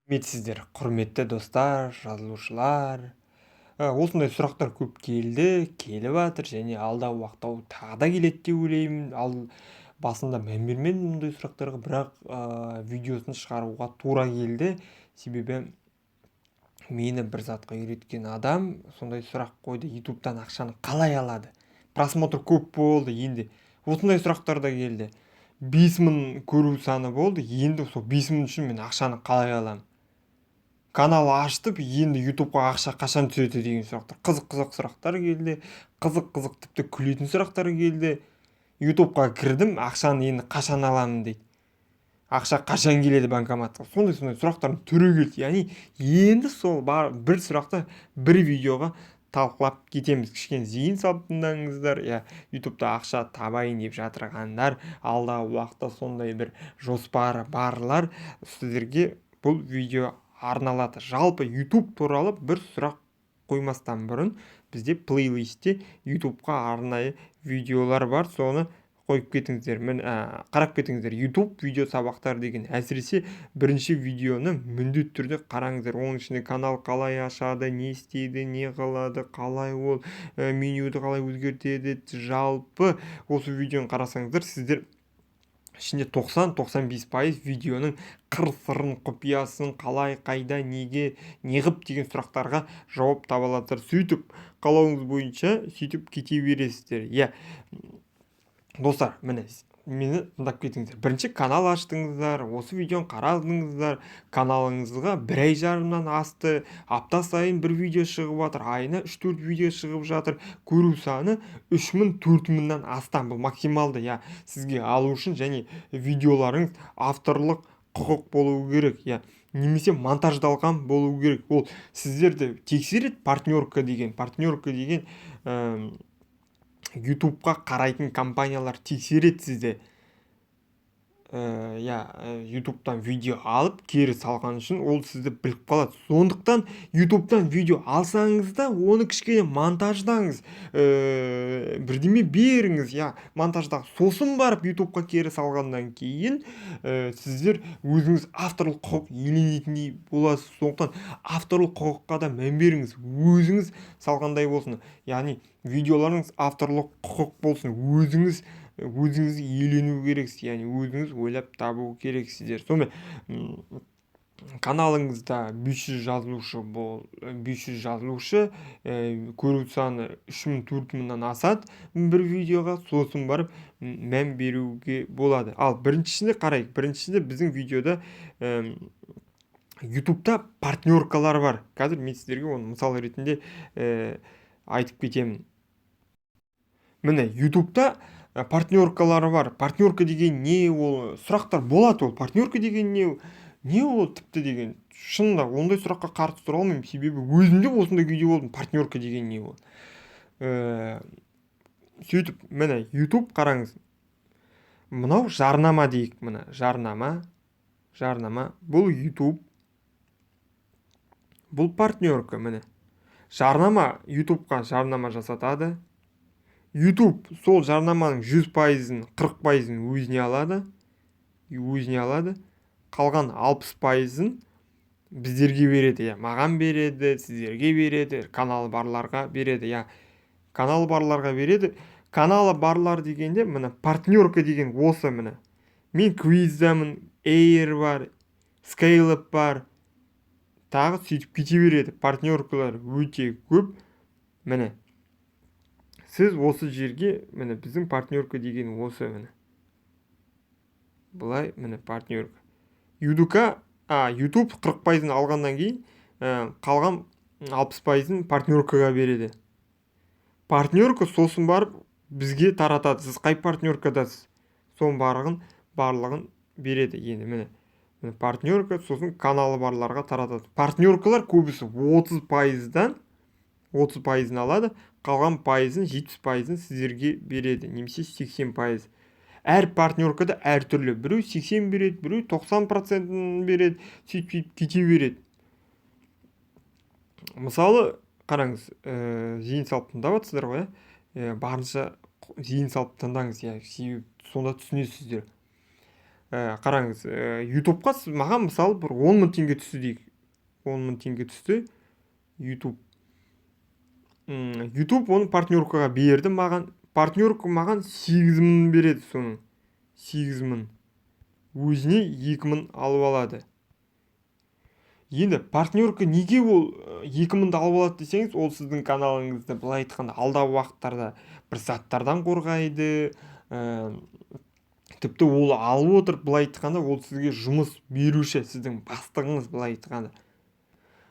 Сәлеметсіздер, құрметті достар, жазылушылар. Осындай сұрақтар көп келді, келіп жатыр және алдағы уақытта ол тағы да келеді деп ойлаймын. Ал басында мән бермедім мұндай сұрақтарға, бірақ видеосын шығаруға тура келді. Себебі мені бір затқа үйреткен адам сондай сұрақ қойды: «Ютубтан ақшаны қалай алады? Просмотр көп болды». Енді осындай сұрақтар да келді: 5000 көру саны болды, енді сол 5000 үшін мен ақшаны қалай аламын? Канал аштып, енді Ютубқа ақша қашан түседі деген сұрақтар, қызық қызық сұрақтар келді, қызық қызық, тіпті күлетін сұрақтар келді. «Ютубқа кірдім, ақшаны енді қашан аламын?» – дейді. «Ақша қашан келеді банкоматқа?» Сондай сондай сұрақтардың түрі келді. Яғни енді сол бар бір сұрақты бір видеоға талқылап кетеміз. Кішкене зейін салып тыңдаңыздар, иә. Ютубта ақша табайын деп жатырғандар, алдағы уақытта сондай бір жоспары барлар, сіздерге бұл видео арналады. Жалпы Ютуб туралы бір сұрақ қоймастан бұрын, бізде плейлистте Ютубқа арнайы видеолар бар, соны қойып кетіңіздер, міне, қарап кетіңіздер. «Ютуб видео сабақтар» деген, әсіресе бірінші видеоны міндетті түрде қараңыздар. Оның ішінде канал қалай ашады, не істейді, не қылады, қалай ол менюді қалай өзгертеді. Жалпы осы видеоны қарасаңыздар, сіздер ішінде 90-95% видеоның қыр сырын, құпиясын, қалай, қайда, неге, неғып деген сұрақтарға жауап таба аласыздар. Сөйтіп қалауыңыз бойынша сөйтіп кете бересіздер. Иә, достар, міне, мені тыңдап кетіңіздер. Бірінші канал аштыңыздар, осы видеоны қарадыңыздар, каналыңызға бір ай жарымнан асты, апта сайын бір видео шығып жатыр, айына 3-4 видео шығып жатыр, көру саны 3000, 4000-нан астам, бұл максималды, иә, сізге алу үшін. Және видеоларыңыз авторлық құқық болуы керек, иә, немесе монтаждалған болу керек. Ол сіздерді тексереді. Партнерка деген Ютубқа қарайтын компаниялар тексереді сізді. Иә, Ютубтан видео алып кері салған үшін ол сізді біліп қалады. Сондықтан Ютубтан видео алсаңыз да, оны кішкене монтаждаңыз, бірдеме беріңіз, иә, монтаждап, сосын барып Ютубқа кері салғаннан кейін сіздер өзіңіз авторлық құқық иеленетіндей боласыз. Сондықтан авторлық құқыққа да мән беріңіз, өзіңіз салғандай болсын, яғни видеоларыңыз авторлық құқық болсын, өзіңіз иелену керексіз, яғни өзіңіз ойлап табу керексіздер. Сонымен, каналыңызда 500 жазылушы бол, 500 жазылушы, көру саны 3000, 4000-нан асады бір видеоға, сосын барып мән беруге болады. Ал біріншісіне қарайық. Біріншісінде біздің видеода Ютубта партнеркалар бар. Қазір мен сіздерге оны мысал ретінде айтып кетемін. Міне, Ютубта партнеркалары бар. Партнерка деген не? Ол сұрақтар болады. Ол партнерка деген не, не ол тіпті деген? Шынында ондай сұраққа қарсы тұра алмаймын, себебі өзім де осындай күйде болдым: партнерка деген не ол? Сөйтіп, міне, Ютуб, қараңыз, мынау жарнама дейік. Міне, жарнама, жарнама. Бұл Ютуб, бұл партнерка. Міне, жарнама. Ютубқа жарнама жасатады. Ютуб сол жарнаманың 100%-ын, 40%-ын өзіне алады, өзіне алады, қалған 60%-ын біздерге береді, иә, маған береді, сіздерге береді, каналы барларға береді, иә, каналы барларға береді. Каналы барлар дегенде, міне, партнерка деген осы. Міне, мен Квиздамын, Эйр бар, Скейлап бар, тағы сөйтіп кете береді. Партнеркалар өте көп. Міне, сіз осы жерге, міне, біздің партнерка деген осы, міне, былай, міне, партнерка ЮДК. А YouTube 40%-ын алғаннан кейін қалған 60%-ын партнеркаға береді. Партнерка сосын барып бізге таратады. Сіз қай партнеркадасыз, соның барлығын береді. Енді міне, міне, партнерка сосын каналы барларға таратады. Партнеркалар көбісі 30%-дан, 30%-ын алады, қалған пайызын, 70%-ын сіздерге береді немесе 80%. Әр партнеркада әртүрлі: біреу 80 береді, біреу 90 процентін береді, сөйтіп сөйтіп кете береді. Мысалы, қараңыз, зейін салып тыңдап жатсыздар ғой, иә? Барынша зейін салып тыңдаңыз, иә, себебі сонда түсінесіздер. Қараңыз, Ютубқа маған, мысалы, бір 10 000 теңге түсті дейік. 10 000 теңге түсті Ютуб. Ютуб оны партнеркаға берді маған. Партнерка маған 8000 береді. Соның 8000, өзіне 2000 алып алады. Енді партнерка неге ол 2000-ды алып алады десеңіз, ол сіздің каналыңызды, былай айтқанда, алдағы уақыттарда бір заттардан қорғайды. Тіпті ол алып отыр, былай айтқанда, ол сізге жұмыс беруші, сіздің бастығыңыз, былай айтқанда.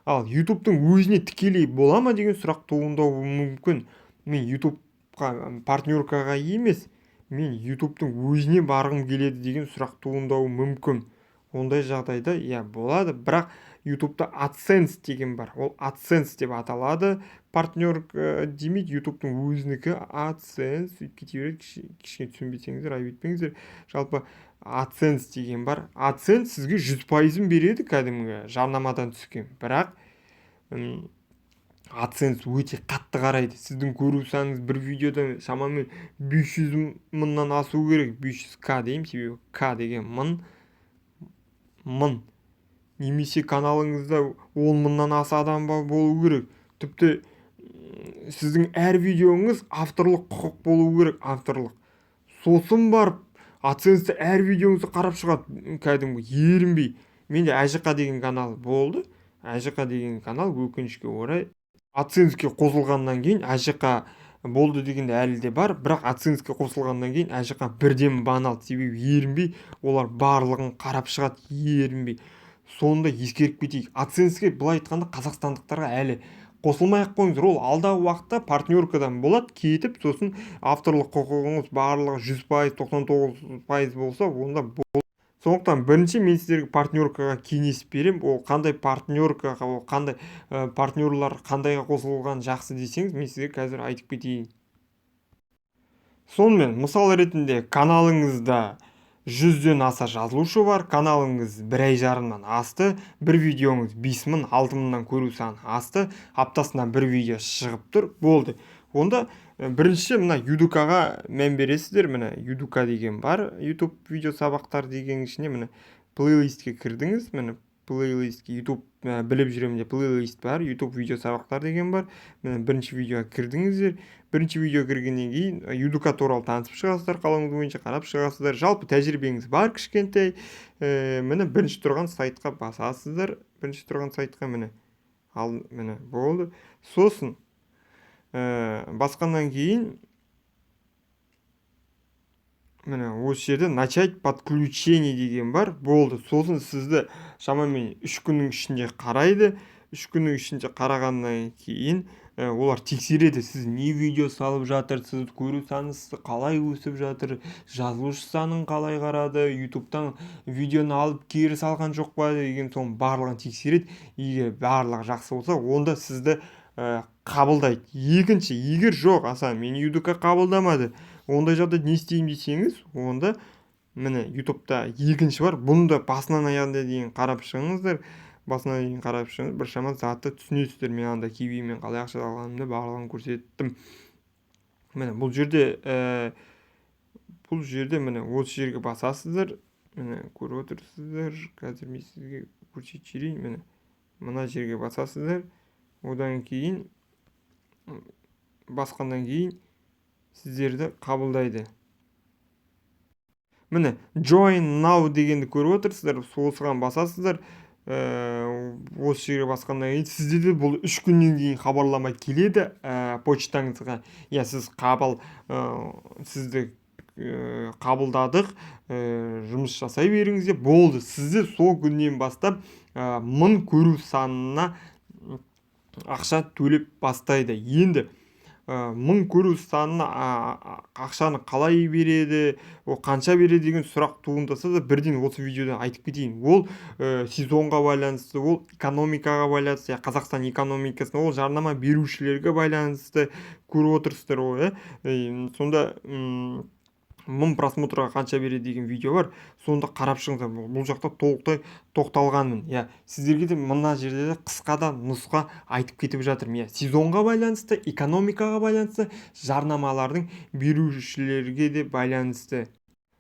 Ал Ютубтың өзіне тікелей бола ма деген сұрақ туындауы мүмкін. Мен Ютубқа партнеркаға емес, мен Ютубтың өзіне барғым келеді деген сұрақ туындауы мүмкін. Ондай жағдайда, иә, болады, бірақ Ютубта AdSense деген бар. Ол AdSense деп аталады, партнер демейді. Ютубтың өзінікі AdSense, сөйтіп кете береді. Кішкене түсінбесеңіздер, айып етпеңіздер. Жалпы AdSense деген бар. AdSense сізге 100%-ын береді кәдімгі жарнамадан түскен, бірақ AdSense өте қатты қарайды. Сіздің көру саныңыз бір видеода шамамен 500 мыңнан асу керек. 500 к деймін, себебі к деген мың, мың немесе каналыңызда 10 мыңнан аса адам болу керек. Тіпті сіздің әр видеоңыз авторлық құқық болу керек, авторлық. Сосын барып AdSense әр видеоңызды қарап шығады кәдімгі ерінбей. Менде Әжіқа деген канал болды. Әжіқа деген канал, өкінішке орай, AdSense-ке қосылғаннан кейін, Әжіқа болды дегенде әлі де бар, бірақ AdSense-ке қосылғаннан кейін Әжіқа бірден бан алды. Себебі ерінбей олар барлығын қарап шығады, ерінбей. Соны да ескеріп кетейік. AdSense-ке, былай айтқанда, қазақстандықтарға әлі қосылмай ақ қойыңыздар. Ол алдағы уақытта партнеркадан болады кетіп, сосын авторлық құқығыңыз барлығы 100%, 99% болса, онда. Сондықтан бірінші мен сіздерге партнеркаға кеңес беремін. Ол қандай партнеркаға, ол қандай партнерлар, қандайға қосылған жақсы десеңіз, мен сізге қазір айтып кетейін. Сонымен, мысал ретінде, каналыңызда 100-ден аса жазылушы бар, каналыңыз бір ай жарымнан асты, бір видеоңыз 5000, 6000-нан көру саны асты, аптасына бір видео шығып тұр, болды. Онда бірінші мына ЮДК-ға мән бересіздер. Міне, ЮДК деген бар, YouTube видео сабақтар деген ішіне, міне, плейлистке кірдіңіз. Міне, плейлистке, YouTube біліп жүремін деп плейлист бар, YouTube видео сабақтар деген бар. Міне, бірінші видеоға кірдіңіздер. Бірінші видео кіргеннен кейін ЮДК туралы танысып шығасыздар, қалауыңыз бойынша қарап шығасыздар. Жалпы тәжірибеңіз бар кішкентай. Міне, бірінші тұрған сайтқа басасыздар, бірінші тұрған сайтқа, міне. Ал міне, болды. Сосын басқаннан кейін, міне, осы жерде «Начать подключение» деген бар, болды. Сосын сізді шамамен 3 күннің ішінде қарайды. 3 күннің ішінде қарағаннан кейін олар тексереді: сіз не видео салып жатырсыз, көру саныңыз қалай өсіп жатыр, жазылушы санын қалай қарады, Ютубтан видеоны алып кері салған жоқ па деген, соның барлығын тексереді. Егер барлығы жақсы болса, онда сізді қабылдайды. Екінші, егер «Жоқ, Асан, мені ЮДК қабылдамады, ондай жағдайда не істеймін?» десеңіз, онда, міне, Ютубта екінші бар. Бұны да басынан аяғына дейін қарап шығыңыздар. Басынан дейін қарап шығыңыз, біршама затты түсінесіздер. Мен анда кивимен қалай ақша алғанымды барлығын көрсеттім. Міне, бұл жерде, міне, осы жерге басасыздар. Міне, көріп отырсыздар, қазір мен сізге көрсетіп жіберейін. Міне, мына жерге басасыздар. Одан кейін, басқаннан кейін сіздерді қабылдайды. Міне, «Join now» дегенді көріп отырсыздар, осыған басасыздар. Осы жерге басқаннан кейін сізде де бұл 3 күннен кейін хабарлама келеді почтаңызға. Иә, сіз қабыл сізді қабылдадық, жұмыс жасай беріңіз деп. Болды, сізде сол күннен бастап 1000 көру санына ақша төлеп бастайды. Енді 1000 көру санына ақшаны қалай береді, ол қанша береді деген сұрақ туындаса да, бірден осы видеода айтып кетейін. Ол сезонға байланысты, ол экономикаға байланысты, Қазақстан экономикасына, ол жарнама берушілерге байланысты. Көріп отырсыздар ғой, иә? Сонда 1000 просмотрға қанша береді деген видео бар, соны да қарап шығыңыздар. Бұл жақта толықтай тоқталғанмын. Иә, сіздерге де мына жерде де қысқа да нұсқа айтып кетіп жатырмын. Иә, сезонға байланысты, экономикаға байланысты, жарнамалардың берушілерге де байланысты.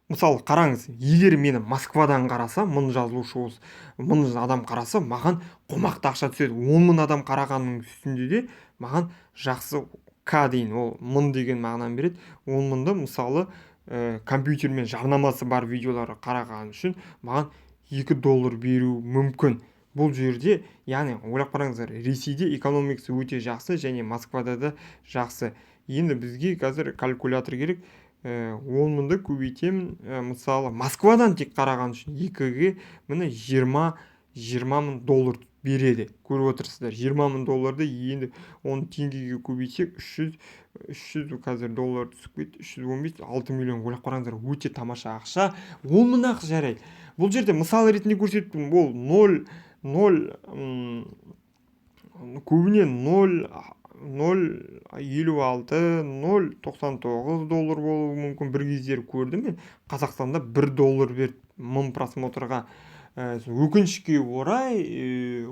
Мысалы, қараңыз, егер мені Москвадан қараса, 1000 жазылушы болса, 1000 адам қараса, маған қомақты ақша түседі. 10 000 адам қарағанның үстінде де маған жақсы К дейін, ол 1000 деген мағынаны береді. 10 мыңды, мысалы, компьютермен жарнамасы бар видеолар қараған үшін маған 2 доллар беру мүмкін. Бұл жерде, яғни, ойлап қараңыздар, Ресейде экономикасы өте жақсы және Москвада да жақсы. Енді бізге қазір калькулятор керек. 10 мыңды көбейтемін, мысалы, Москвадан тек қараған үшін 2-ге, міне, 20 мың доллар береді. Көріп отырсыздар, 20 мың долларды енді оны теңгеге көбейтсек, 300, қазір доллар түсіп кетті, 315, 6 миллион. Ойлап қараңыздар, өте тамаша ақша. 10 мың ақ жарайды. Бұл жерде мысал ретінде көрсеттім. Ол 0, 0, көбіне 0, 0,56, 0,99 доллар болуы мүмкін. Бір кездері көрдім мен, Қазақстанда 1 доллар берді 1000 просмотрға. Өкінішке орай,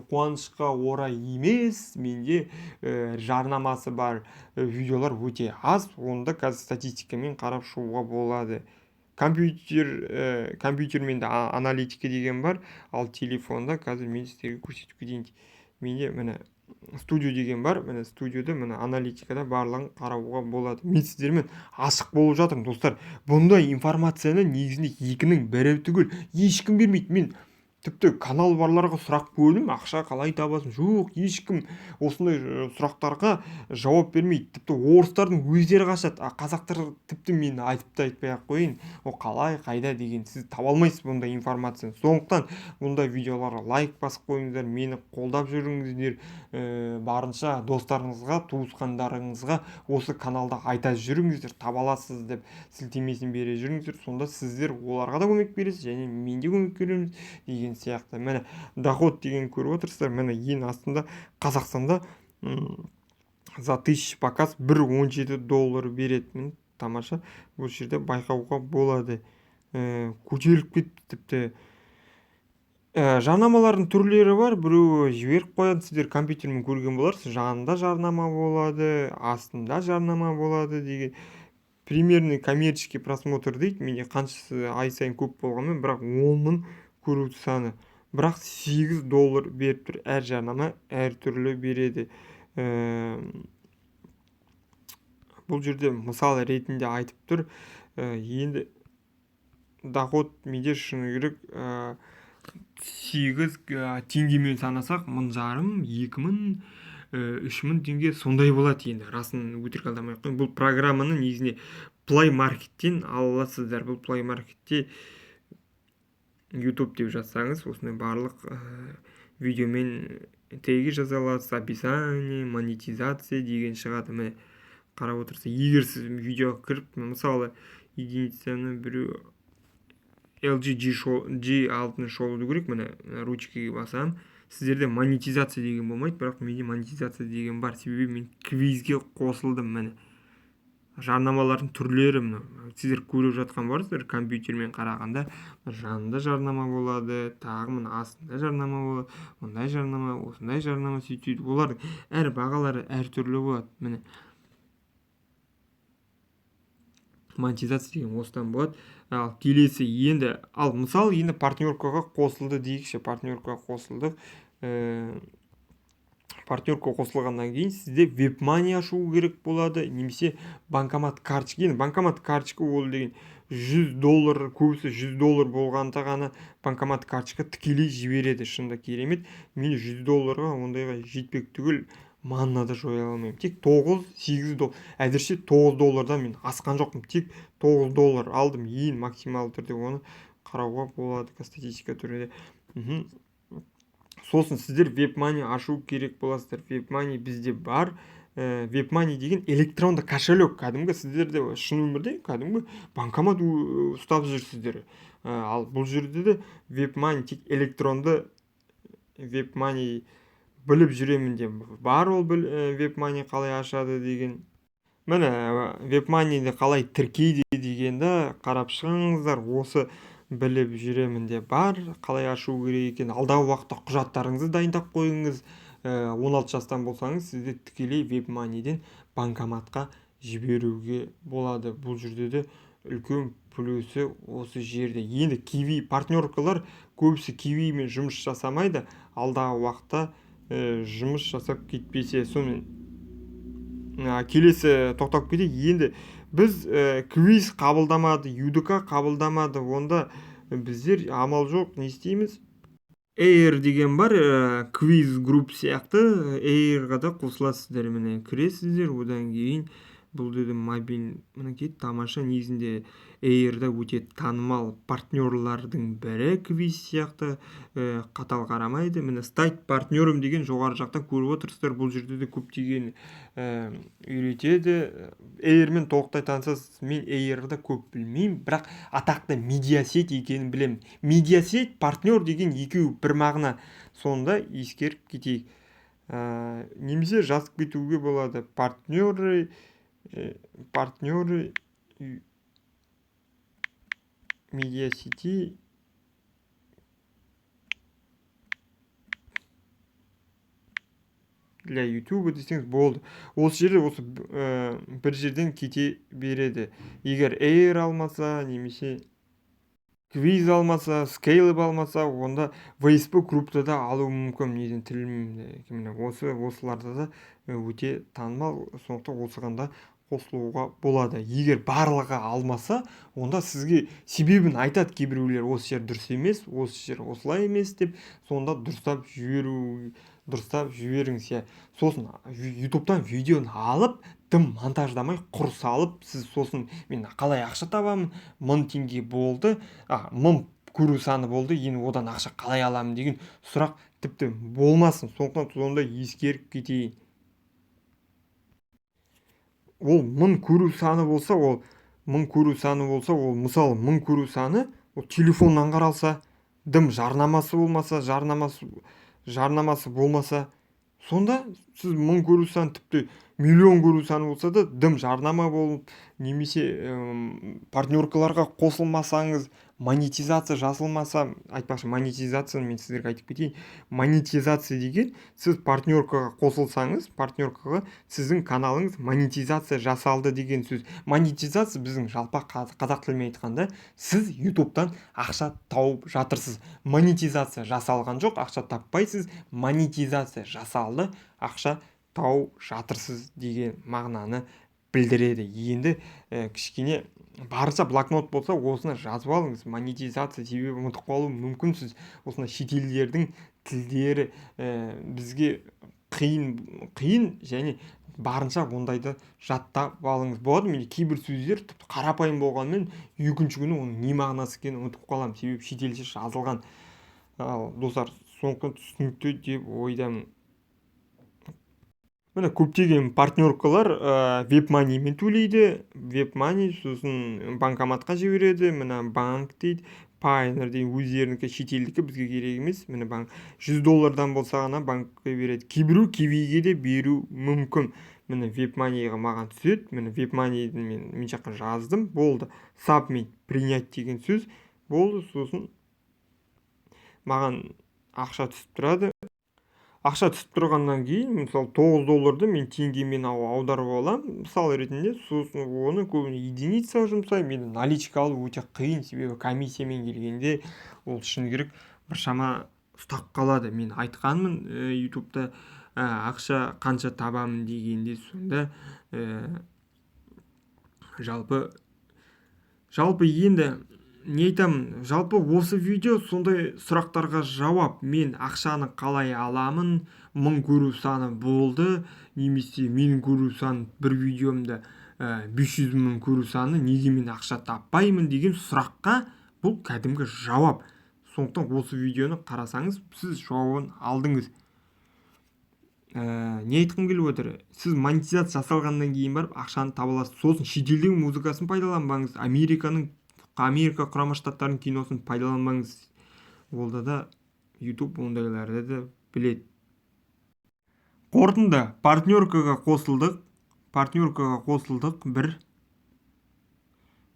қуанышқа орай емес, менде жарнамасы бар видеолар өте аз. Онда қазір статистикамен қарап шығуға болады. Компьютермен де аналитика деген бар, ал телефонда қазір мен сіздерге көрсетіп кетейін. Менде, міне, студио деген бар, міне, студиода, міне, аналитикада барлығын қарауға болады. Мен сіздермен ашық болып жатырмын, достар. Бұндай информацияны негізінде екінің бірі түгел ешкім бермейді. Мен тіпті канал барларға сұрақ қойдым: ақша қалай табасың? Жоқ, ешкім осындай сұрақтарға жауап бермейді. Тіпті орыстардың өздері қашады, а қазақтар тіпті мен айтып та айтпай ақ қояйын, ол қалай, қайда деген, сіз таба алмайсыз бұндай информацияны. Сондықтан бұндай видеоларға лайк басып қойыңыздар, мені қолдап жүріңіздер, барынша достарыңызға, туысқандарыңызға осы каналда айта жүріңіздер, таба аласыз деп сілтемесін бере жүріңіздер. Сонда сіздер оларға да көмек бересіз және мен де көмек береміз деген сияқты. Міне, доход деген көріп отырсыздар, міне, ең астында Қазақстанда за тысяч показ 1,17 доллар береді. Міне, тамаша, бұл жерде байқауға болады. Көтеріліп кетті тіпті. Жарнамалардың түрлері бар. Біреуі жіберіп қояды, сіздер компьютермен көрген боларсыз, жанында жарнама болады, астында жарнама болады деген. Примерный коммерческий просмотр дейді, менде қаншасы ай сайын көп болғанмен, бірақ 10 мың көру саны, бірақ 8 доллар беріп тұр. Әр жарнама әртүрлі береді. Бұл жерде мысал ретінде айтып тұр. Енді доход менде, шыны керек, 8 теңгемен санасақ, 1500, 2000, 3000 теңге сондай болады. Енді расын, өтірік алдамай ақ қояйын. Бұл программаны негізінде Play Markеттен ала аласыздар. Бұл Play Marketте YouTube деп жазсаңыз, осындай барлық видеомен теги жаза аласыз, описание, монетизация деген шығады. Міне, қарап отырса, егер сіз видеоға кіріп, мысалы, единицаны біреу LG G6-ны шолуды көрейік. Міне, ручкаға басамын. Сіздерде монетизация деген болмайды, бірақ менде монетизация деген бар, себебі мен квизге қосылдым. Міне, жарнамалардың түрлері, мына сіздер көріп жатқан барсыздар. Компьютермен қарағанда жанында жарнама болады, тағы мына астында жарнама болады, мындай жарнама, осындай жарнама, сөйтіп сөйтіп олардың әр бағалары әртүрлі болады. Міне, монетизация деген осыдан болады. Ал келесі енді, ал мысалы, енді партнеркаға қосылды дейікші. Партнеркаға қосылдық. Партнерка қосылғаннан кейін сізде вебмани ашу керек болады немесе банкомат карточка. Енді банкомат карточка ол деген 100 доллар, көбісі 100 доллар болғанда ғана банкомат карточка тікелей жібереді. Шынында керемет. Мен 100 долларға ондайға жетпек түгел, манна да жоя алмаймын. Тек 9, 8 доллар, әзірше 9 доллардан мен асқан жоқпын, тек 9 доллар алдым ең максималды түрде. Оны қарауға болады статистика түрінде. Сосын сіздер вебмани ашу керек боласыздар. Вебмани бізде бар. Вебмани деген электронды кошелек, кәдімгі сіздерде шын өмірде кәдімгі банкомат ұстап жүрсіздер. Ал бұл жерде де вебмани тек электронды вебмани. Біліп жүремін де бар. Ол вебмани қалай ашады деген, міне, вебманиді қалай тіркейді дегенді қарап шығыңыздар. Осы біліп жүремін де бар, қалай ашу керек екен. Алдағы уақытта құжаттарыңызды дайындап қойыңыз. 16 жастан болсаңыз, сізді тікелей вебманиден банкоматқа жіберуге болады. Бұл жерде де Үлкен плюсы осы жерде. Енді Киви партнеркалар көбісі Кивимен жұмыс жасамайды, алдағы уақытта жұмыс жасап кетпесе. Сонымен келесі тоқталып кетейік. Енді біз квиз қабылдамады, ЮДК қабылдамады, онда біздер амал жоқ, не істейміз? Air деген бар, квиз групп сияқты, Airға да қосыласыздар. Міне, кіресіздер, одан кейін бұл жерде мобиль, мінекей, тамаша. Негізінде Airда өте танымал партнерлардың бірі, квиз сияқты қатал қарамайды. Міне, «Стать партнером» деген жоғары жақта көріп отырсыздар. Бұл жерде де көптеген үйретеді. Airмен толықтай танысасыз. Мен Airді көп білмеймін, бірақ атақты медиасеть екенін білемін. Медиасеть, партнер деген екеуі бір мағына, сонда ескеріп кетейік. Немесе жазып кетуге болады: партнеры медиасети для Ютуба десеңіз болды. Осы жерде, осы бір жерден кете береді. Егер Air алмаса немесе квиз алмаса, Scaleup алмаса, онда VSP группта да алуы мүмкін. Неден тілім, міне, осы осыларда да өте танымал, сондықтан осыған да қосылуға болады. Егер барлығы алмаса, онда сізге себебін айтады кейбіреулер: осы жер дұрыс емес, осы жер осылай емес деп. Сонда дұрыстап жіберу, дұрыстап жіберіңіз, иә. Сосын Ютубтан видеоны алып, дым монтаждамай құр салып, сіз сосын «мен қалай ақша табамын, 1000 теңге болды, 1000 көру саны болды, енді одан ақша қалай аламын» деген сұрақ тіпті болмасын. Сондықтан сонда ескеріп кетейін: ол 1000 көру саны болса, ол 1000 көру саны болса, ол, мысалы, 1000 көру саны ол телефоннан қаралса, дым жарнамасы болмаса, жарнамасы болмаса, сонда сіз 1000 көру саны, тіпті миллион көру саны болса да, дым жарнама болып немесе партнеркаларға қосылмасаңыз, монетизация жасалмаса. Айтпақшы, монетизацияны мен сіздерге айтып кетейін. Монетизация деген — сіз партнеркаға қосылсаңыз, партнеркаға, сіздің каналыңыз монетизация жасалды деген сөз. Монетизация біздің жалпақ қазақ тілімен айтқанда, сіз Ютубтан ақша тауып жатырсыз. Монетизация жасалған жоқ — ақша таппайсыз, монетизация жасалды — ақша тауып жатырсыз деген мағынаны білдіреді. Енді кішкене барынша блокнот болса, осыны жазып алыңыз, монетизация, себебі ұмытып қалуы мүмкінсіз. Осындай шетелдердің тілдері бізге қиын, қиын және барынша ондайды жаттап алыңыз болады. Менде кейбір сөздер тіпті қарапайым болғанымен, екінші күні оның не мағынасы екенін ұмытып қаламын, себебі шетелше жазылған. Ал, достар, сондықтан түсінікті деп ойдамын. Міне, көптеген партнеркалар вебманимен төлейді, вебмани, сосын банкоматқа жібереді. Міне, банк дейді, Пайонир деген өздерінікі, шетелдікі бізге керек емес. Міне, банк 100 доллардан болса ғана банкке береді, кейбіреу Кивиге де беру мүмкін. Міне, вебманиға маған түседі. Міне, вебманиді мен жаққа жаздым, болды. Submit, принять деген сөз болды. Сосын маған ақша түсіп тұрады. Ақша түсіп тұрғаннан кейін, мысалы, 9 долларды мен теңгемен аударып аламын, мысал ретінде. Сосын оны көбіне единицаға жұмсаймын. Енді наличка алу өте қиын, себебі комиссиямен келгенде ол, шыны керек, біршама ұстап қалады. Мен айтқанмын Ютубта ақша қанша табамын дегенде, сонда жалпы енді не айтамын? Жалпы осы видео сондай сұрақтарға жауап: мен ақшаны қалай аламын, 1000 көру саны болды немесе менің көру саны бір видеомда 500 000 көру саны, неге мен ақша таппаймын деген сұраққа бұл кәдімгі жауап. Сондықтан осы видеоны қарасаңыз, сіз жауабын алдыңыз. Не айтқым келіп отыр? Сіз монетизация жасалғаннан кейін барып ақшаны таба аласыз. Сосын шетелдің музыкасын пайдаланбаңыз, Америка Құрама Штаттарының киносын пайдаланбаңыз. Олда да Ютуб ондайларды да біледі. Қорытынды: партнеркаға қосылдық, партнеркаға қосылдық, бір,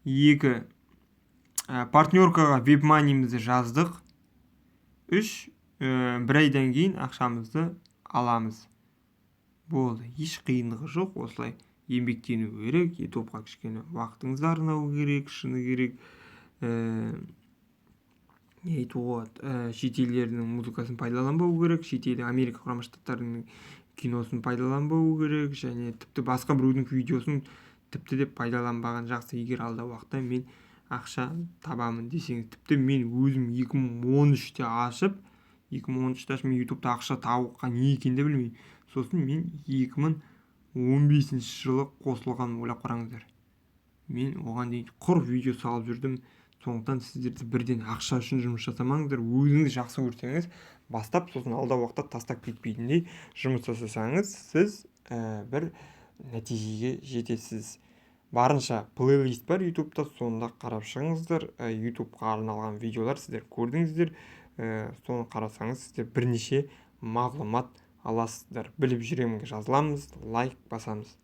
екі, партнеркаға вебманимізді жаздық, үш, бір айдан кейін ақшамызды аламыз. Болды, еш қиындығы жоқ. Осылай Еңбектену керек, Ютубқа кішкене уақытыңызды арнау керек, шыны керек. Не айтуға болады, шетелдердің музыкасын пайдаланбау керек, шетел, Америка Құрама Штаттарының киносын пайдаланбау керек және тіпті басқа біреудің видеосын тіпті де пайдаланбаған жақсы, егер алдағы уақытта мен ақша табамын десеңіз. Тіпті мен өзім 2013-те ашып, 2013-те ашып, мен Ютубта ақша табуға не екенін де білмеймін. Сосын мен 2015 жылы қосылғанын ойлап қараңыздар. Мен оған дейін құр видео салып жүрдім. Сондықтан сіздер де бірден ақша үшін жұмыс жасамаңыздар. Өзіңіз жақсы көрсеңіз бастап, сосын алдағы уақытта тастап кетпейтіндей жұмыс жасасаңыз, сіз бір нәтижеге жетесіз. Барынша плейлист бар Ютубта, сонда қарап шығыңыздар. Ютубқа арналған видеолар сіздер көрдіңіздер, соны қарасаңыз, сіздер бірнеше мағлұмат аласыздар. Біліп жүремінге жазыламыз, лайк басамыз.